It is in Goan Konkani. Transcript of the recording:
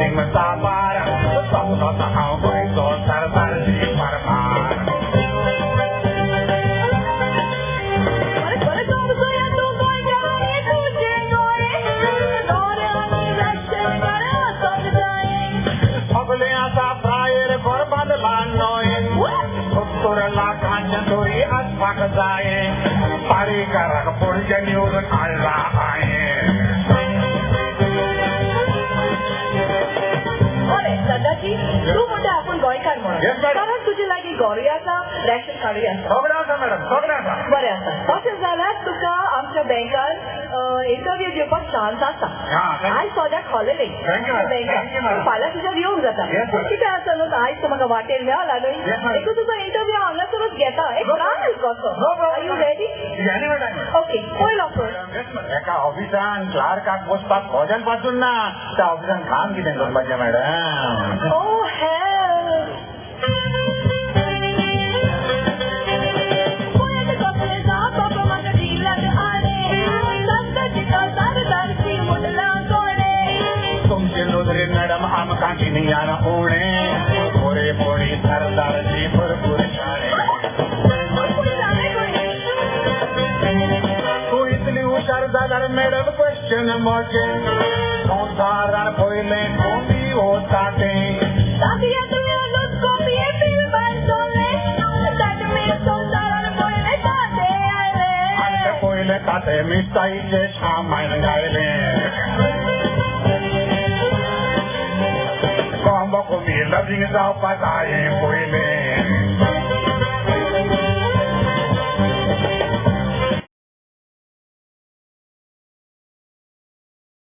थिंग साबार सपनोत हांव गोंयचो सरदारजी परमार. सगळें आसा फ्रायर घर बांदला न्हय 70 लाखांचे तरी आसपाक जाय पारेकाराक पणजे निवडून हाडला हांवें. बरें दादाजी, तूं म्हणटा आपूण गोंयकार म्हणून, कारण तुजे लागीं घरूय आसा, रेशन कार्डूय आसा. सगळें आसा मॅडम, सगळें आसा. बरें आसा. तशें जाल्यार तुका आमच्या बँकान इंटरव्यू दिवपाक चान्स आसा. आयज सद्याक हॉलिडे बँकान, फाल्यां तुज्यान येवंक जाता. कितें आसा न्हू, आयज तूं म्हाका वाटेर मेळला न्हय, एकूच तुजो इंटरव्यू हांगासरूच घेता, एक ट्रायल कसो. Are you ready? Okay, पयलो प्रश्न. एका ऑफिसान क्लार्काक बसपाक खोजल पासून ना, त्या ऑफिसान काम कितें करपाचें मॅडम? Oh hell. तुमचे नजरेन मॅडम आमकां गिन्यान उणें, गोरे पोणी सरदारजी भरपूर शाणे. तूं इतली हुशार जाल्यार मॅडम क्वेश्चन म्हजें, संवसारान पयलें कोंबी हो ताटें. आनी पयलें ताटें मिस्ताईचें सामान गायलें. कोंबो कोंबी लवींग जावपा जायें पयलें.